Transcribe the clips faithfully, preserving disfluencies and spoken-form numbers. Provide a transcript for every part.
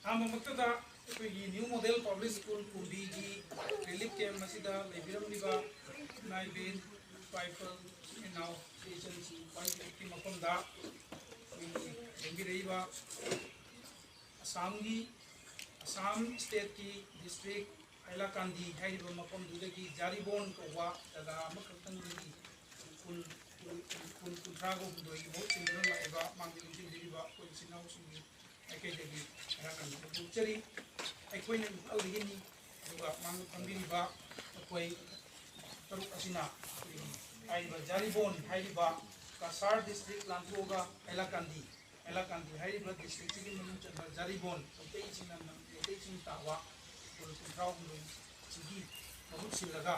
ꯑꯍꯥꯟꯕꯃꯛꯇꯗ ꯑꯩꯈꯣꯏꯒꯤ new model public school ꯀꯨꯝꯕꯤꯒꯤ relief camp ꯑꯁꯤꯗ ꯂꯩꯕꯤꯔꯝꯂꯤꯕ ꯏꯃꯥ ꯏꯕꯦꯟ, ꯏꯄꯥ ꯏꯄꯨ, ꯏꯆꯤꯟ ꯏꯅꯥꯎ, ꯏꯆꯦ ꯏꯆꯟꯁꯤꯡ ꯈ꯭ꯋꯥꯏꯗꯒꯤ ꯃꯐꯝꯗ ꯑꯩꯈꯣꯏꯒꯤ ꯂꯦꯡꯕꯤꯔꯛꯏꯕ ꯑꯁꯥꯝꯒꯤ, ꯑꯁꯥꯝ ꯁ꯭ꯇꯦꯠꯀꯤ ꯗꯤꯁꯇ꯭ꯔꯤꯛ ꯍꯥꯏꯂꯥꯀꯥꯟꯗꯤ ꯍꯥꯏꯔꯤꯕ ꯃꯐꯝꯗꯨꯗꯒꯤ ꯖꯥꯔꯤꯕꯣꯟ ꯀꯧꯕ ꯖꯒꯥ ꯑꯃꯈꯛꯇꯪꯗꯒꯤ ꯈꯨꯟ, ꯈꯨꯟ, ꯈꯨꯟ ꯀꯨꯟꯊ꯭ꯔꯥꯒ ꯍꯨꯝꯗꯣꯏꯒꯤ ꯃꯍꯨꯠ ꯁꯤꯟꯗꯨꯅ ꯂꯥꯛꯏꯕ ꯃꯥꯡꯖꯤꯜ ꯊꯤꯟꯕꯤꯔꯤꯕ ꯑꯩꯈꯣꯏ ꯏꯆꯤꯟ ꯏꯅꯥꯎꯁꯤꯡꯒꯤ ꯃꯥꯏꯀꯩꯗꯒꯤ ꯍꯥꯏꯔꯀꯥꯟꯗ ꯐꯣꯡꯗꯣꯛꯆꯔꯤ꯫ ꯑꯩꯈꯣꯏꯅ ꯏꯝꯐꯥꯜꯗꯒꯤꯅꯤ, ꯑꯗꯨꯒ ꯃꯥꯡꯗ ꯐꯝꯕꯤꯔꯤꯕ ꯑꯩꯈꯣꯏ ꯇꯔꯨꯛ ꯑꯁꯤꯅ ꯑꯩꯈꯣꯏꯒꯤ ꯍꯥꯏꯔꯤꯕ ꯖꯥꯔꯤꯕꯣꯟ ꯍꯥꯏꯔꯤꯕ ꯀꯁꯥꯔ ꯗꯤꯁꯇ꯭ꯔꯤꯛ ꯂꯥꯟꯊꯣꯛꯑꯒ ꯍꯥꯏꯂꯥꯀꯥꯟꯗꯤ, ꯍꯥꯏꯂꯥꯀꯥꯟꯗꯤ ꯍꯥꯏꯔꯤꯕ ꯗꯤꯁꯇ꯭ꯔꯤꯛꯁꯤꯒꯤ ꯃꯅꯨꯡ ꯆꯟꯕ ꯖꯥꯔꯤꯕꯣꯟ ꯃꯩꯇꯩꯁꯤꯡꯅ ꯅꯝ-, ꯃꯩꯇꯩꯁꯤꯡ ꯇꯥꯕ ꯈꯨꯜ ꯀꯨꯟꯊ꯭ꯔꯥ ꯍꯨꯝꯗꯣꯏꯁꯤꯒꯤ ꯃꯍꯨꯠ ꯁꯤꯜꯂꯒ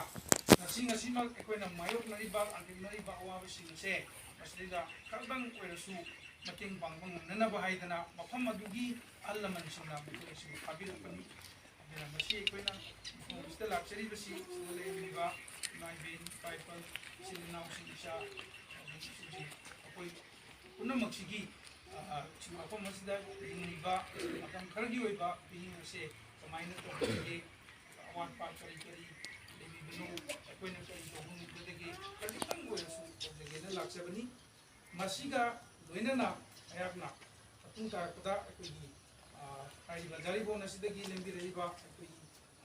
ꯉꯁꯤ, ꯉꯁꯤꯃꯛ ꯑꯩꯈꯣꯏꯅ ꯃꯥꯌꯣꯛꯅꯔꯤꯕ, ꯂꯥꯟꯊꯦꯡꯅꯔꯤꯕ ꯑꯋꯥꯕꯁꯤꯡ ꯑꯁꯦ ꯃꯁꯤꯗꯩꯗ ꯈꯔꯗꯪ ꯑꯣꯏꯔꯁꯨ ꯃꯇꯦꯡ ꯄꯥꯡꯕ ꯉꯝꯅꯅꯕ ꯍꯥꯏꯗꯅ ꯃꯐꯝ ꯑꯗꯨꯒꯤ ꯑꯍꯜ ꯂꯃꯟꯁꯤꯡꯅ ꯃꯈꯣꯏ ꯑꯁꯤꯕꯨ ꯊꯥꯕꯤꯔꯛꯄꯅꯤ꯫ ꯑꯗꯨꯅ ꯉꯁꯤ ꯑꯩꯈꯣꯏꯅ ꯃꯐꯝ ꯑꯁꯤꯗ ꯂꯥꯛꯆꯔꯤꯕꯁꯤ, ꯁꯤꯗ ꯂꯩꯔꯝꯃꯤꯕ ꯏꯃꯥ ꯏꯕꯦꯟ, ꯏꯄꯥ ꯏꯄꯨ, ꯏꯆꯤꯜ ꯏꯅꯥꯎꯁꯤꯡ, ꯏꯆꯥ, ꯑꯍꯟꯁꯤꯡ, ꯑꯩꯈꯣꯏ ꯄꯨꯝꯅꯃꯛꯁꯤꯒꯤ, ꯑ, ꯑ, ꯃꯐꯝ ꯑꯁꯤꯗ ꯍꯤꯡꯂꯤꯕ ꯃꯇꯝ ꯈꯔꯒꯤ ꯑꯣꯏꯕ ꯃꯤꯅꯤꯡ ꯑꯁꯦ ꯀꯃꯥꯏꯅ ꯇꯧꯕꯤꯒꯦ, ꯑꯋꯥꯠꯄ ꯀꯔꯤ ꯀꯔꯤ ꯂꯩꯕꯤꯕꯅꯣ, ꯑꯩꯈꯣꯏꯅ ꯀꯔꯤ ꯇꯧꯕ ꯉꯝꯒꯗꯒꯦ, ꯈꯖꯤꯛꯇꯪ ꯑꯣꯏꯔꯁꯨ ꯇꯧꯖꯒꯦꯅ ꯂꯥꯛꯆꯕꯅꯤ꯫ ꯃꯁꯤꯒ ꯂꯣꯏꯅꯅ ꯑꯩꯍꯥꯛꯅ ꯃꯇꯨꯡ ꯇꯥꯔꯛꯄꯗ ꯑꯩꯈꯣꯏꯒꯤ, ꯑ, ꯍꯥꯏꯔꯤꯕ ꯖꯥꯔꯤꯕꯣꯟ ꯑꯁꯤꯗꯒꯤ ꯂꯦꯡꯕꯤꯔꯛꯏꯕ ꯑꯩꯈꯣꯏꯒꯤ,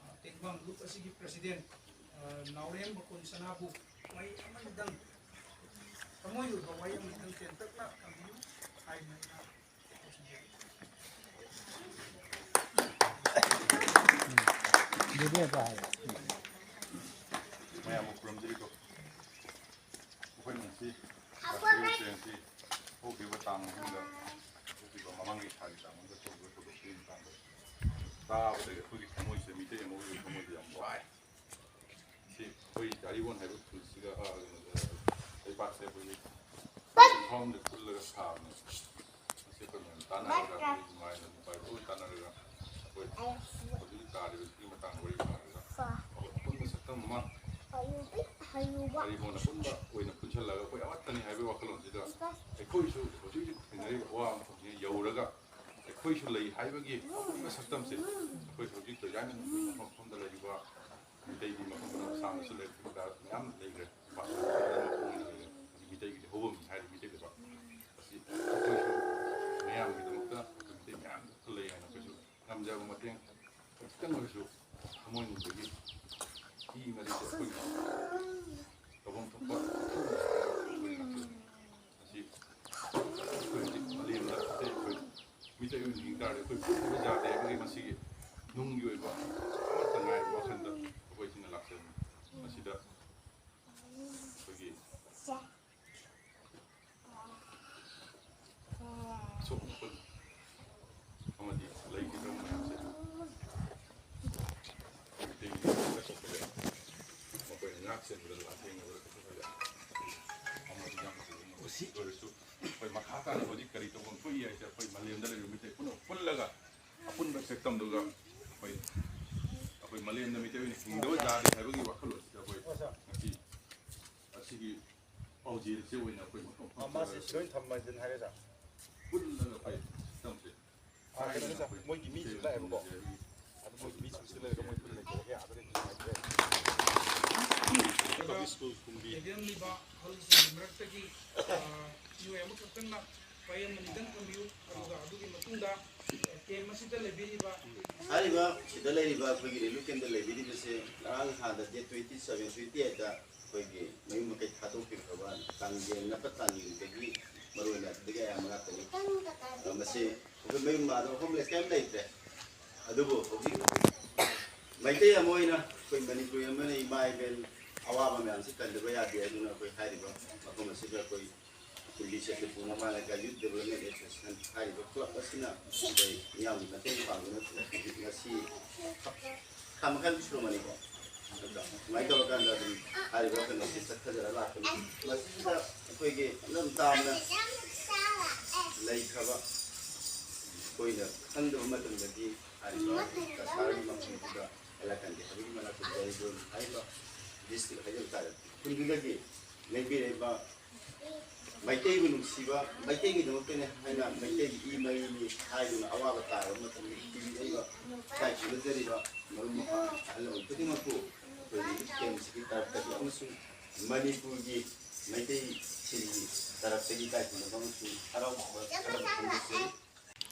ꯑ, ꯇꯦꯡꯕꯥꯡ ꯂꯨꯞ ꯑꯁꯤꯒꯤ ꯄ꯭ꯔꯁꯤꯗꯦꯟ, ꯑ, ꯅꯥꯎꯔꯦꯝ ꯃꯈꯣꯟ ꯁꯅꯥꯕꯨ ꯋꯥꯍꯩ ꯑꯃꯅꯤꯗꯪ, ꯊꯃꯣꯏ ꯑꯣꯏꯕ ꯋꯥꯍꯩ ꯑꯃꯅꯤꯗꯪ ꯇꯦꯟꯇꯛꯅ ꯊꯝꯕꯤꯌꯨ ꯍꯥꯏꯅ ꯑꯩꯅ ꯃꯌꯥꯝ ꯈꯨꯔꯨꯝꯖꯔꯤꯀꯣ꯫ ꯑꯩꯈꯣꯏꯅ ꯉꯁꯤ ꯂꯥꯛꯆꯔꯤꯕꯁꯦ ꯉꯁꯤ ꯍꯧꯈꯤꯕ ꯇꯥꯡ ꯑꯍꯨꯝꯗ ꯍꯧꯈꯤꯕ ꯃꯃꯥꯡꯒꯤ ꯊꯥꯒꯤ ꯇꯥꯡ ꯑꯍꯨꯝꯗ ꯊꯣꯛꯈꯤꯕ ꯊꯧꯗꯣꯛꯁꯤꯒꯤ ꯃꯇꯥꯡꯗ ꯇꯥꯕꯗꯒꯤ ꯑꯩꯈꯣꯏꯒꯤ ꯊꯃꯣꯏꯁꯦ, ꯃꯤꯇꯩ ꯑꯃ ꯑꯣꯏꯕꯒꯤ ꯊꯃꯣꯏꯁꯦ ꯌꯥꯝ ꯋꯥꯏ꯫ ꯁꯤ ꯑꯩꯈꯣꯏ ꯆꯥꯔꯤꯕꯣꯟ ꯍꯥꯏꯕ ꯈꯨꯜꯁꯤꯒ, ꯑ, ꯀꯩꯅꯣꯗ, ꯂꯩꯄꯥꯛꯁꯦ ꯑꯩꯈꯣꯏꯒꯤ ꯐꯝꯗ ꯄꯨꯜꯂꯒ ꯁꯥꯕꯅꯦ꯫ ꯃꯁꯤ ꯑꯩꯈꯣꯏ ꯃꯌꯥꯝ ꯇꯥꯟꯅꯔꯒ, ꯑꯩꯈꯣꯏ ꯅꯨꯡꯉꯥꯏꯅ ꯃꯣꯕꯥꯏꯜꯗ ꯂꯣꯏ ꯇꯥꯟꯅꯔꯒ ꯑꯩꯈꯣꯏ ꯍꯧꯖꯤꯛ ꯇꯥꯔꯤꯕꯁꯤꯒꯤ ꯃꯇꯥꯡꯗ ꯋꯥꯔꯤ ꯁꯥꯔꯒ ꯑꯩꯈꯣꯏ ꯑꯄꯨꯟꯕ ꯁꯛꯇꯝ ꯑꯃ ꯀꯔꯤꯒꯨꯝꯕ ꯑꯄꯨꯟꯕ ꯑꯣꯏꯅ ꯄꯨꯟꯁꯤꯜꯂꯒ ꯑꯩꯈꯣꯏ ꯑꯃꯠꯇꯅꯤ ꯍꯥꯏꯕꯒꯤ ꯋꯥꯈꯜꯂꯣꯟꯁꯤꯗ ꯑꯩꯈꯣꯏꯁꯨ ꯍꯧꯖꯤꯛ ꯍꯧꯖꯤꯛ ꯊꯦꯡꯅꯔꯤꯕ ꯑꯋꯥꯕ ꯃꯐꯝꯁꯤꯗ ꯌꯧꯔꯒ ꯑꯩꯈꯣꯏꯁꯨ ꯂꯩ ꯍꯥꯏꯕꯒꯤ ꯑꯄꯨꯟꯕ ꯁꯛꯇꯝꯁꯦ ꯑꯩꯈꯣꯏ ꯍꯧꯖꯤꯛ ꯇꯣꯏꯖꯥꯏꯅ ꯃꯐꯝ ꯃꯐꯝꯗ ꯂꯩꯔꯤꯕ ꯃꯤꯇꯩꯒꯤ ꯃꯐꯝ ꯃꯐꯝ ꯁꯥꯡꯅꯁꯨ ꯂꯩꯔꯤꯕ ꯃꯌꯥꯝ ꯂꯩꯈ꯭ꯔꯦ꯫ ꯃꯤꯇꯩꯒꯤꯗꯤ ꯍꯧꯕꯝꯅꯤ ꯍꯥꯏꯔꯤ ꯃꯤꯇꯩ ꯂꯩꯕꯥꯛ ꯑꯁꯤ ꯑꯩꯈꯣꯏꯁꯨ ꯃꯌꯥꯝꯒꯤꯗꯃꯛꯇ ꯑꯩꯈꯣꯏ ꯃꯤꯇꯩ ꯃꯌꯥꯝ ꯂꯩ ꯍꯥꯏꯅ ꯑꯩꯈꯣꯏꯁꯨ ꯉꯝꯖꯕ ꯃꯇꯦꯡ ꯈꯖꯤꯛꯇꯪ ꯑꯣꯏꯔꯁꯨ ꯊꯃꯣꯏꯅꯨꯡꯗꯒꯤ ꯏ ꯃꯔꯤꯁꯦ ꯑꯩꯈꯣꯏꯒꯤ ꯇꯧꯐꯝ ꯊꯣꯛꯄ ꯑꯩꯈꯣꯏꯅ ꯉꯥꯛꯆꯕꯅꯤ꯫ ꯃꯁꯤ ꯑꯩꯈꯣꯏ ꯍꯧꯖꯤꯛ ꯃꯥꯂꯦꯝꯗ ꯑꯇꯩ ꯑꯩꯈꯣꯏ ꯃꯤꯇꯩ ꯑꯣꯏꯅ ꯍꯤꯡ ꯇꯥꯔꯗꯤ ꯑꯩꯈꯣꯏ ꯄꯨꯝꯅꯃꯛ ꯌꯥꯗꯦ ꯍꯥꯏꯕꯒꯤ ꯃꯁꯤꯒꯤ ꯅꯨꯡꯒꯤ ꯑꯣꯏꯕ ꯑꯃꯠꯇ ꯉꯥꯏꯕ ꯋꯥꯈꯜꯗ ꯑꯩꯈꯣꯏ ꯁꯤꯅ ꯂꯥꯛꯆꯕꯅꯤ꯫ ꯃꯁꯤꯗ ꯑꯩꯈꯣꯏꯒꯤ ꯑꯁꯣꯛ ꯑꯄꯟ ꯑꯃꯗꯤ ꯂꯩꯈꯤꯗ꯭ꯔꯕ ꯃꯌꯥꯝꯁꯦ ꯃꯩꯇꯩꯒꯤ ꯃꯈꯣꯏꯅ ꯉꯥꯛ ꯁꯦꯟꯕꯗ ꯂꯥꯟꯊꯦꯡꯅꯕꯗ ꯀꯩꯁꯨ ꯈꯜꯂꯦ꯫ ꯑꯃꯗꯤ ꯌꯥꯝ ꯐꯖꯕ ꯃꯁꯤ ꯑꯣꯏꯔꯁꯨ ꯑꯩꯈꯣꯏ ꯃꯈꯥ ꯇꯥꯅ ꯍꯧꯖꯤꯛ ꯀꯔꯤ ꯇꯧꯐꯝ ꯊꯣꯛꯏ ꯍꯥꯏꯁꯦ ꯑꯩꯈꯣꯏ ꯃꯥꯂꯦꯝꯗ ꯂꯩꯔꯤꯕ ꯃꯤꯇꯩ ꯄꯨꯝꯅꯃꯛ ꯄꯨꯜꯂꯒ ꯑꯄꯨꯟꯕ ꯁꯛꯇꯝꯗꯨꯒ ꯑꯩꯈꯣꯏ ꯑꯩꯈꯣꯏ ꯃꯥꯂꯦꯝꯗ ꯃꯤꯇꯩ ꯑꯣꯏꯅ ꯍꯤꯡꯗꯕ ꯌꯥꯗꯦ ꯍꯥꯏꯕꯒꯤ ꯋꯥꯈꯜꯂꯣꯟꯁꯤꯗ ꯑꯩꯈꯣꯏ ꯉꯁꯤ ꯑꯁꯤꯒꯤ ꯄꯥꯎꯖꯦꯜꯁꯦ ꯑꯣꯏꯅ ꯑꯩꯈꯣꯏ ꯃꯐꯝ ꯃꯐꯝ ꯃꯥꯁꯦ ꯁꯤꯗ ꯑꯣꯏꯅ ꯊꯝꯃꯁꯤꯅ ꯍꯥꯏꯔꯦ ꯁꯥꯔ꯫ ꯄꯨꯜꯂꯒ ꯑꯩꯈꯣꯏ ꯁꯛꯇꯝꯁꯦ ꯑꯥ, ꯀꯩꯅꯣꯅꯤ ꯁꯥꯔ, ꯃꯣꯏꯒꯤ ꯃꯤꯁꯨ ꯂꯥꯛꯑꯦꯕꯀꯣ꯫ ꯑꯗꯨ ꯃꯣꯏꯒꯤ ꯃꯤꯁꯤꯡꯁꯤ ꯂꯩꯔꯒ ꯃꯣꯏ ꯄꯨꯟꯅ ꯂꯩꯖꯔꯒꯦ ꯑꯥꯗ ꯂꯩꯕꯁꯨ ꯅꯨꯡꯉꯥꯏꯇ꯭ꯔꯦ꯫ ꯁ꯭ꯀꯨꯜ ꯀꯨꯝꯕꯤ꯫ ꯂꯩꯕꯤꯔꯝꯂꯤꯕꯤꯔꯝꯂꯤꯕ ꯑꯍꯜꯁꯤꯡꯒꯤ ꯃꯔꯛꯇꯒꯤ, ꯑ, ꯃꯤꯑꯣꯏ ꯑꯃꯈꯛꯇꯪꯅ ꯋꯥꯍꯩ ꯑꯃꯅꯤꯗꯪ ꯊꯝꯕꯤꯌꯨ, ꯑꯗꯨꯒ ꯑꯗꯨꯒꯤ ꯃꯇꯨꯡꯗ, ꯑ, ꯀꯦꯝꯞ ꯑꯁꯤꯗ ꯂꯩꯕꯤꯔꯤꯕ ꯍꯥꯏꯔꯤꯕ ꯁꯤꯗ ꯂꯩꯔꯤꯕ ꯑꯩꯈꯣꯏꯒꯤ ꯔꯤꯂꯤꯐ ꯀꯦꯝꯞꯇ ꯂꯩꯕꯤꯔꯤꯕꯁꯦ ꯉꯔꯥꯡ ꯅꯍꯥꯟꯗ ꯗꯦꯠ ꯇ꯭ꯋꯦꯟꯇꯤ ꯁꯚꯦꯟ, ꯇ꯭ꯋꯦꯟꯇꯤ ꯑꯩꯠꯇ ꯑꯩꯈꯣꯏꯒꯤ ꯃꯌꯨꯝ ꯃꯀꯩ ꯊꯥꯗꯣꯛꯄꯤꯈ꯭ꯔꯕ ꯇꯥꯡꯖꯦꯜ ꯅꯞꯄ ꯇꯥꯡꯖꯦꯜꯗꯒꯤ ꯃꯔꯨꯑꯣꯏꯅ ꯑꯗꯨꯗꯒꯤ ꯑꯌꯥꯝꯕ ꯉꯥꯛꯇꯅꯤ꯫ ꯑꯗꯣ ꯃꯁꯤ ꯑꯩꯈꯣꯏ ꯃꯌꯨꯝ ꯑꯗꯣ ꯍꯣꯝꯂꯦꯁ ꯀꯔꯤꯝ ꯂꯩꯇ꯭ꯔꯦ꯫ ꯑꯗꯨꯕꯨ ꯍꯧꯖꯤꯛ ꯃꯩꯇꯩ ꯑꯃ ꯑꯣꯏꯅ ꯑꯩꯈꯣꯏ ꯃꯅꯤꯄꯨꯔꯤ ꯑꯃꯅ ꯏꯃꯥ ꯏꯕꯦꯜ ꯑꯋꯥꯕ ꯃꯌꯥꯝꯁꯤ ꯀꯟꯗꯕ ꯌꯥꯗꯦ꯫ ꯑꯗꯨꯅ ꯑꯩꯈꯣꯏ ꯍꯥꯏꯔꯤꯕ ꯃꯐꯝ ꯑꯁꯤꯗ ꯑꯩꯈꯣꯏ ꯀꯨꯝꯕꯤ ꯁꯦꯇ꯭ꯔꯤꯄꯨꯔ ꯃꯃꯥ ꯂꯩꯀꯥꯏ Youth Development Association ꯍꯥꯏꯔꯤꯕ ꯀ꯭ꯂꯕ ꯑꯁꯤꯅ ꯑꯩꯈꯣꯏ ꯃꯤꯌꯥꯝꯒꯤ ꯃꯇꯦꯡ ꯄꯥꯡꯗꯨꯅ ꯉꯁꯤ ꯊꯥ ꯃꯈꯥꯏꯃꯨꯛ ꯁꯨꯔꯝꯃꯅꯤꯀꯣ꯫ ꯑꯗꯨꯒ ꯁꯨꯃꯥꯏꯅ ꯇꯧꯔꯀꯥꯟꯗ ꯑꯗꯨꯝ ꯍꯥꯏꯔꯤꯕ ꯀꯩꯅꯣꯁꯤ ꯆꯠꯊꯖꯔ ꯂꯥꯛꯄꯅꯤ꯫ ꯃꯁꯤꯗ ꯑꯩꯈꯣꯏꯒꯤ ꯑꯗꯨꯝ ꯇꯥꯝꯅ ꯂꯩꯈ꯭ꯔꯕ ꯑꯩꯈꯣꯏꯅ ꯈꯪꯗꯕ ꯃꯇꯝꯗꯗꯤ ꯍꯥꯏꯔꯤꯕ ꯀꯁꯥꯔꯒꯤ ꯃꯐꯝꯗꯨꯗ ꯑꯦꯂꯥꯀꯟꯗꯤ ꯍꯥꯏꯕꯒꯤ ꯃꯅꯥꯛꯇ ꯖꯔꯤꯗꯣꯟ ꯍꯥꯏꯔꯤꯕ ꯗꯤꯁꯇ꯭ꯔꯤꯛ ꯍꯥꯏꯖꯕ ꯇꯥꯔꯦ꯫ ꯈꯨꯟꯗꯨꯗꯒꯤ ꯂꯩꯕꯤꯔꯛꯏꯕ ꯃꯩꯇꯩꯕꯨ ꯅꯨꯡꯁꯤꯕ, ꯃꯩꯇꯩꯒꯤꯗꯃꯛꯇꯅꯦ ꯍꯥꯏꯅ ꯃꯩꯇꯩꯒꯤ ꯏ ꯃꯔꯤꯅꯤ ꯍꯥꯏꯗꯨꯅ ꯑꯋꯥꯕ ꯇꯥꯔꯕ ꯃꯇꯝꯗ ꯄꯤꯕꯤꯔꯛꯏꯕ ꯏꯀꯥꯏ ꯈꯨꯝꯅꯖꯔꯤꯕ ꯃꯔꯨꯞ ꯃꯄꯥꯡ ꯑꯍꯜ ꯂꯃꯟ ꯈꯨꯗꯤꯡꯃꯛꯄꯨ ꯑꯩꯈꯣꯏꯒꯤ ꯌꯨꯠ ꯀꯦꯝꯁꯤꯒꯤ ꯇꯔꯞꯇꯒꯤ ꯑꯃꯁꯨꯡ ꯃꯅꯤꯄꯨꯔꯒꯤ ꯃꯩꯇꯩꯁꯤꯡꯒꯤ ꯇꯔꯞꯇꯒꯤ ꯏꯀꯥꯏ ꯈꯨꯝꯅꯕ ꯑꯃꯁꯨꯡ ꯍꯔꯥꯎꯕ ꯈꯔ ꯐꯣꯡꯗꯣꯛꯆꯔꯤ꯫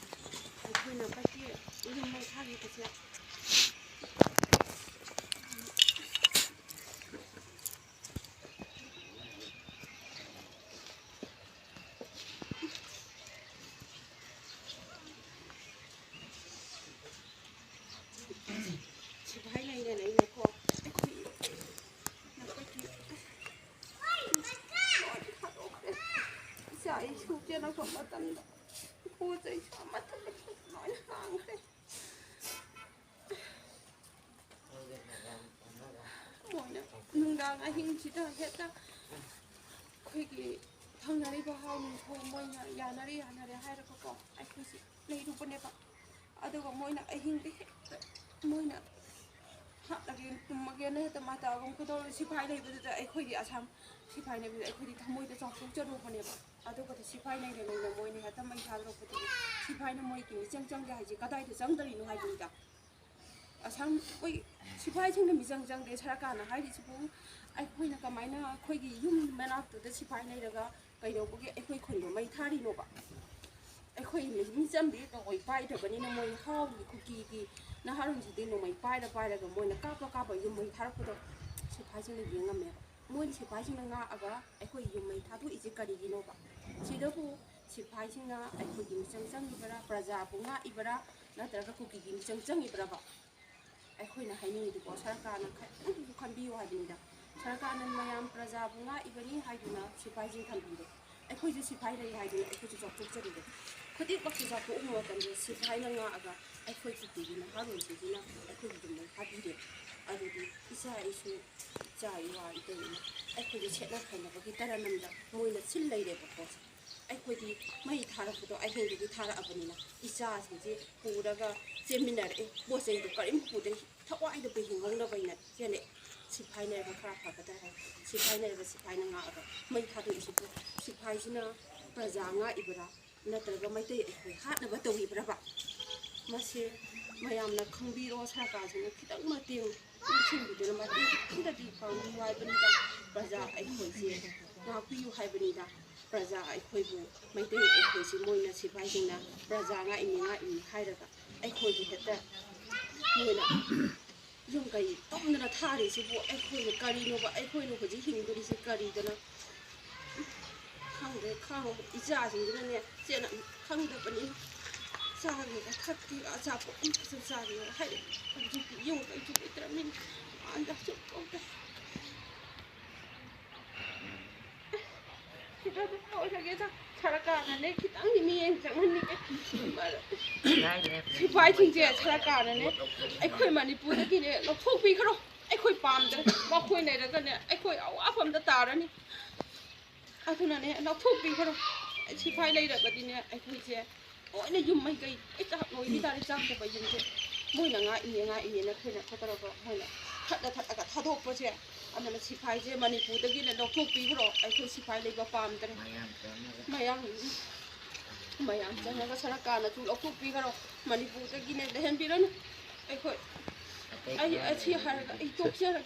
ꯑꯩꯈꯣꯏꯅ ꯀꯩꯊꯦꯜ ꯌꯨꯝ ꯃꯩ ꯊꯥꯈꯤꯕꯁꯦ ꯁꯤꯐꯥꯏ ꯂꯩꯅ ꯂꯩꯅꯀꯣ ꯑꯩꯈꯣꯏ ꯅꯈꯣꯏꯒꯤ ꯂꯣꯏꯅ ꯊꯥꯗꯣꯛꯈ꯭ꯔꯦ꯫ ꯏꯆꯥ ꯏꯁꯨ ꯆꯦꯜꯂꯛꯄ ꯃꯇꯝꯗ ꯄꯣꯠ ꯆꯩꯁꯨ ꯑꯃꯠꯇ ꯂꯣꯏꯅ ꯍꯥꯡꯈ꯭ꯔꯦ꯫ ꯃꯣꯏꯅ ꯅꯨꯡꯗꯥꯡ ꯑꯍꯤꯡꯁꯤꯗ ꯍꯦꯛꯇ ꯑꯩꯈꯣꯏꯒꯤ ꯊꯪꯅꯔꯤꯕ ꯍꯥꯎ ꯅꯨꯡꯈꯣꯡ ꯃꯣꯏꯅ ꯌꯥꯅꯔꯦ ꯌꯥꯅꯔꯦ ꯍꯥꯏꯔꯒꯀꯣ ꯑꯩꯈꯣꯏꯁꯤ ꯂꯩꯔꯨꯕꯅꯦꯕ꯫ ꯑꯗꯨꯒ ꯃꯣꯏꯅ ꯑꯍꯤꯡꯗ ꯍꯦꯛꯇ ꯃꯣꯏꯅ ꯍꯥꯠꯂꯒꯦ ꯇꯨꯝꯃꯒꯦꯅ ꯍꯦꯛꯇ ꯃꯇꯥꯒꯨꯝ ꯀꯩꯗꯧꯔ ꯁꯤꯐꯥꯏ ꯂꯩꯕꯗꯨꯗ ꯑꯩꯈꯣꯏꯒꯤ ꯑꯁꯥꯝ ꯁꯤꯐꯥꯏ ꯂꯩꯕꯗꯨꯗ ꯑꯩꯈꯣꯏꯗꯤ ꯊꯃꯣꯏꯗ ꯆꯥꯎꯊꯣꯛꯆꯔꯨꯕꯅꯦꯕ꯫ ꯑꯗꯨꯒꯗꯤ ꯁꯤꯐꯥꯏ ꯂꯩꯅ ꯂꯩꯅ ꯃꯣꯏꯅ ꯍꯦꯛꯇ ꯃꯩ ꯊꯥꯗꯣꯔꯛꯄꯗꯨꯗꯤ ꯁꯤꯐꯥꯏꯅ ꯃꯣꯏꯒꯤ ꯃꯤꯆꯪ ꯆꯪꯒꯦ ꯍꯥꯏꯁꯦ ꯀꯗꯥꯏꯗ ꯆꯪꯗꯣꯔꯤꯅꯣ ꯍꯥꯏꯕꯅꯤꯗ꯫ ꯑꯁꯥꯝ ꯑꯩꯈꯣꯏ ꯁꯤꯐꯥꯏꯁꯤꯡꯅ ꯃꯤꯆꯪ ꯆꯪꯗꯦ ꯁꯔꯀꯥꯔꯅ ꯍꯥꯏꯔꯤꯁꯤꯕꯨ ꯑꯩꯈꯣꯏꯅ ꯀꯃꯥꯏꯅ ꯑꯩꯈꯣꯏꯒꯤ ꯌꯨꯝ ꯃꯅꯥꯛꯇꯨꯗ ꯁꯤꯐꯥꯏ ꯂꯩꯔꯒ ꯀꯩꯗꯧꯕꯒꯤ ꯑꯩꯈꯣꯏ ꯈꯨꯟꯗꯣ ꯃꯩ ꯊꯥꯔꯤꯅꯣꯕ? ꯑꯩꯈꯣꯏ ꯃꯤ- ꯃꯤꯆꯝꯗꯤ ꯅꯣꯡꯃꯩ ꯄꯥꯏꯗꯕꯅꯤꯅ ꯃꯣꯏ ꯍꯥꯎꯒꯤ ꯀꯨꯀꯤꯒꯤ ꯅꯍꯥꯔꯣꯟꯁꯤꯗꯤ ꯅꯣꯡꯃꯩ ꯄꯥꯏꯔ ꯄꯥꯏꯔꯒ ꯃꯣꯏꯅ ꯀꯥꯞꯄ ꯀꯥꯞꯄ ꯌꯨꯝ ꯃꯩ ꯊꯥꯔꯛꯄꯗꯣ ꯁꯤꯐꯥꯏꯁꯤꯡꯅ ꯌꯦꯡꯉꯝꯃꯦꯕ꯫ ꯃꯣꯏꯅ ꯁꯤꯐꯥꯏꯁꯤꯡꯅ ꯉꯥꯛꯑꯒ ꯑꯩꯈꯣꯏ ꯌꯨꯝ ꯃꯩ ꯊꯥꯗꯣꯛꯏꯁꯦ ꯀꯔꯤꯒꯤꯅꯣꯕ? ꯁꯤꯗꯕꯨ ꯁꯤꯐꯥꯏꯁꯤꯡꯅ ꯑꯩꯈꯣꯏꯒꯤ ꯃꯤꯆꯪ ꯆꯪꯉꯤꯕꯔꯥ, ꯄ꯭ꯔꯖꯥꯕꯨ ꯉꯥꯛꯏꯕꯔꯥ, ꯅꯠꯇ꯭ꯔꯒ ꯀꯨꯀꯤꯒꯤ ꯃꯤꯆꯪ ꯆꯪꯉꯤꯕ꯭ꯔꯕ? ꯑꯩꯈꯣꯏꯅ ꯍꯥꯏꯅꯤꯡꯉꯤꯗꯤꯀꯣ, ꯁꯔꯀꯥꯔꯅ ꯈꯤꯇꯪꯁꯨ ꯈꯟꯕꯤꯌꯨ ꯍꯥꯏꯕꯅꯤꯗ꯫ ꯁꯔꯀꯥꯔꯅ ꯃꯌꯥꯝ ꯄ꯭ꯔꯖꯥꯕꯨ ꯉꯥꯛꯏꯕꯅꯤ ꯍꯥꯏꯗꯨꯅ ꯁꯤꯐꯥꯏꯁꯤꯡ ꯊꯝꯕꯤꯔꯦ꯫ ꯑꯩꯈꯣꯏꯁꯨ ꯁꯤꯐꯥꯏ ꯂꯩ ꯍꯥꯏꯗꯨꯅ ꯑꯩꯈꯣꯏꯁꯨ ꯆꯥꯎꯊꯣꯛꯆꯔꯤꯔꯦ꯫ ꯈꯨꯗꯤꯡꯃꯛꯁꯦ ꯆꯥꯎꯊꯣꯛꯎꯕ ꯃꯇꯝꯗ ꯁꯤꯐꯥꯏꯅ ꯉꯥꯛꯑꯒ ꯑꯩꯈꯣꯏ ꯀꯨꯀꯤꯒꯤ ꯅꯍꯥꯔꯣꯜꯁꯤꯡꯁꯤꯅ ꯑꯩꯈꯣꯏꯒꯤ ꯌꯨꯝꯗ ꯐꯥꯕꯤꯔꯦ꯫ ꯑꯗꯨꯗꯤ ꯏꯆꯥ ꯏꯁꯨ, ꯏꯆꯥ ꯏꯋꯥ ꯏꯇꯩ ꯏꯃꯥ ꯑꯩꯈꯣꯏꯒꯤ ꯁꯦꯠꯅ ꯈꯥꯏꯅꯕꯒꯤ ꯇꯔꯅꯝꯗ ꯃꯣꯏꯅ ꯁꯤꯜ ꯂꯩꯔꯦꯕꯀꯣ꯫ ꯑꯩꯈꯣꯏꯗꯤ ꯃꯩ ꯊꯥꯔꯛꯄꯗꯣ ꯑꯍꯤꯡꯗꯒꯤ ꯊꯥꯔꯛꯑꯕꯅꯤꯅ ꯏꯆꯥꯁꯤꯡꯁꯦ ꯄꯨꯔꯒ ꯆꯦꯟꯃꯤꯟꯅꯔꯛꯑꯦ꯫ ꯄꯣꯠ ꯆꯩꯗꯣ ꯀꯔꯤꯝ ꯄꯨꯗꯦ, ꯊꯋꯥꯏꯗ ꯄꯨ ꯍꯤꯡꯍꯧꯅꯕ ꯍꯥꯏꯅ ꯆꯦꯜꯂꯛꯑꯦ꯫ ꯁꯤꯐꯥꯏ ꯂꯩꯔꯒ ꯈꯔ ꯐꯒꯗ꯭ꯔꯥ ꯍꯥꯏ, ꯁꯤꯐꯥꯏ ꯂꯩꯔꯒ ꯁꯤꯐꯥꯏꯅ ꯉꯥꯛꯑꯒ ꯃꯩ ꯊꯥꯗꯣꯛꯏꯁꯤꯕꯨ ꯁꯤꯐꯥꯏꯁꯤꯅ ꯄ꯭ꯔꯖꯥ ꯉꯥꯛꯏꯕ꯭ꯔꯥ ꯅꯠꯇ꯭ꯔꯒ ꯃꯩꯇꯩ ꯑꯩꯈꯣꯏ ꯍꯥꯠꯅꯕ ꯇꯧꯔꯤꯕ꯭ꯔꯕ? ꯃꯁꯤ ꯃꯌꯥꯝꯅ ꯈꯪꯕꯤꯔꯣ, ꯁꯔꯀꯥꯔꯁꯤꯅ ꯈꯤꯇꯪ ꯃꯇꯦꯡ ꯆꯪꯁꯤꯟꯕꯤꯗꯨꯅ ꯃꯇꯦꯡ ꯈꯤꯇꯪꯗꯗꯤ ꯄꯥꯡꯕꯤꯌꯨ ꯍꯥꯏꯕꯅꯤꯗ꯫ ꯄ꯭ꯔꯖꯥ ꯑꯩꯈꯣꯏꯁꯦ ꯉꯥꯛꯄꯤꯌꯨ ꯍꯥꯏꯕꯅꯤꯗ꯫ ꯄ꯭ꯔꯖꯥ ꯑꯩꯈꯣꯏꯕꯨ, ꯃꯩꯇꯩ ꯑꯩꯈꯣꯏꯁꯤ ꯃꯣꯏꯅ ꯁꯤꯐꯥꯏꯁꯤꯡꯅ ꯄ꯭ꯔꯖꯥ ꯉꯥꯛꯏꯅꯤ, ꯉꯥꯛꯏꯅꯤ ꯍꯥꯏꯔꯒ ꯑꯩꯈꯣꯏꯕꯨ ꯍꯦꯛꯇ ꯃꯣꯏꯅ ꯌꯨꯝ ꯀꯩ ꯇꯨꯝꯗꯅ ꯊꯥꯔꯤꯁꯤꯕꯨ ꯑꯩꯈꯣꯏꯅ ꯀꯔꯤꯅꯣꯕ? ꯑꯩꯈꯣꯏꯅ ꯍꯧꯖꯤꯛ ꯍꯤꯡꯗꯣꯔꯤꯁꯤ ꯀꯔꯤꯗꯅꯣ? ꯈꯪꯗ꯭ꯔꯦ, ꯈꯪ-, ꯏꯆꯥꯁꯤꯡꯗꯨꯅꯅꯦ ꯆꯦꯠꯅ ꯈꯪꯗꯕꯅꯤ꯫ ꯆꯥꯒꯦꯒ ꯊꯛꯀꯦꯒ ꯑꯆꯥꯄꯣꯠ ꯑꯃꯠꯇꯁꯨ ꯆꯥꯒꯦꯒ ꯍꯥꯏꯔꯦ꯫ ꯍꯧꯖꯤꯛꯇꯤ ꯌꯨꯝ ꯀꯩꯁꯨ ꯂꯩꯇ꯭ꯔꯕꯅꯤꯅ ꯃꯄꯥꯟꯗ ꯁꯨꯝ ꯊꯣꯛꯇꯦ꯫ ꯁꯤꯗ ꯑꯗꯨꯝ ꯂꯣꯏꯔꯒꯦꯗ꯫ ꯁꯔꯀꯥꯔꯅꯅꯦ ꯈꯤꯇꯪꯗꯤ ꯃꯤꯠꯌꯦꯡ ꯆꯪꯍꯟꯅꯤꯡꯉꯦ꯫ ꯁꯤꯐꯥꯏꯁꯤꯡꯁꯦ ꯁꯔꯀꯥꯔꯅꯅꯦ ꯑꯩꯈꯣꯏ ꯃꯅꯤꯄꯨꯔꯗꯒꯤꯅꯦ ꯂꯧꯊꯣꯛꯄꯤꯈ꯭ꯔꯣ꯫ ꯑꯩꯈꯣꯏ ꯄꯥꯝꯗ꯭ꯔꯦ꯫ ꯃꯈꯣꯏ ꯂꯩꯔꯒꯅꯦ ꯑꯩꯈꯣꯏ ꯑꯋꯥꯐꯝꯗ ꯇꯥꯔꯅꯤ꯫ ꯑꯗꯨꯅꯅꯦ ꯂꯧꯊꯣꯛꯄꯤꯈ꯭ꯔꯣ꯫ ꯁꯤꯐꯥꯏ ꯂꯩꯔꯕꯗꯤꯅꯦ ꯑꯩꯈꯣꯏꯁꯦ ꯂꯣꯏꯅ ꯌꯨꯝ ꯃꯩꯀꯩ ꯂꯣꯏ ꯆꯥꯛ ꯂꯣꯏꯈꯤ ꯇꯥꯔꯦ꯫ ꯆꯥꯛꯇꯕ ꯌꯨꯝꯁꯦ ꯃꯣꯏꯅ ꯉꯥꯛꯏꯅꯦ ꯉꯥꯛꯏꯅꯦꯅ ꯑꯩꯈꯣꯏꯅ ꯀꯩꯅꯣ ꯇꯧꯔꯒ ꯃꯣꯏꯅ ꯊꯠꯂ ꯊꯠꯂꯒ ꯊꯥꯗꯣꯛꯄꯁꯦ꯫ ꯑꯗꯨꯅ ꯁꯤꯐꯥꯏꯁꯦ ꯃꯅꯤꯄꯨꯔꯗꯒꯤꯅꯦ ꯂꯧꯊꯣꯛꯄꯤꯈ꯭ꯔꯣ꯫ ꯑꯩꯈꯣꯏ ꯁꯤꯐꯥꯏ ꯂꯩꯕ ꯄꯥꯝꯗ꯭ꯔꯦ꯫ ꯃꯌꯥꯝ ꯆꯪꯉꯒ ꯁꯔꯀꯥꯔꯅꯁꯨ ꯂꯧꯊꯣꯛꯄꯤꯈ꯭ꯔꯣ꯫ ꯃꯅꯤꯄꯨꯔꯗꯒꯤꯅꯦ ꯂꯩꯍꯟꯕꯤꯔꯅꯨ꯫ ꯑꯩꯈꯣꯏ ꯑꯩ ꯑꯁꯤ ꯍꯥꯏꯔꯒ ꯑꯩ ꯇꯣꯛꯆꯔꯒꯦ꯫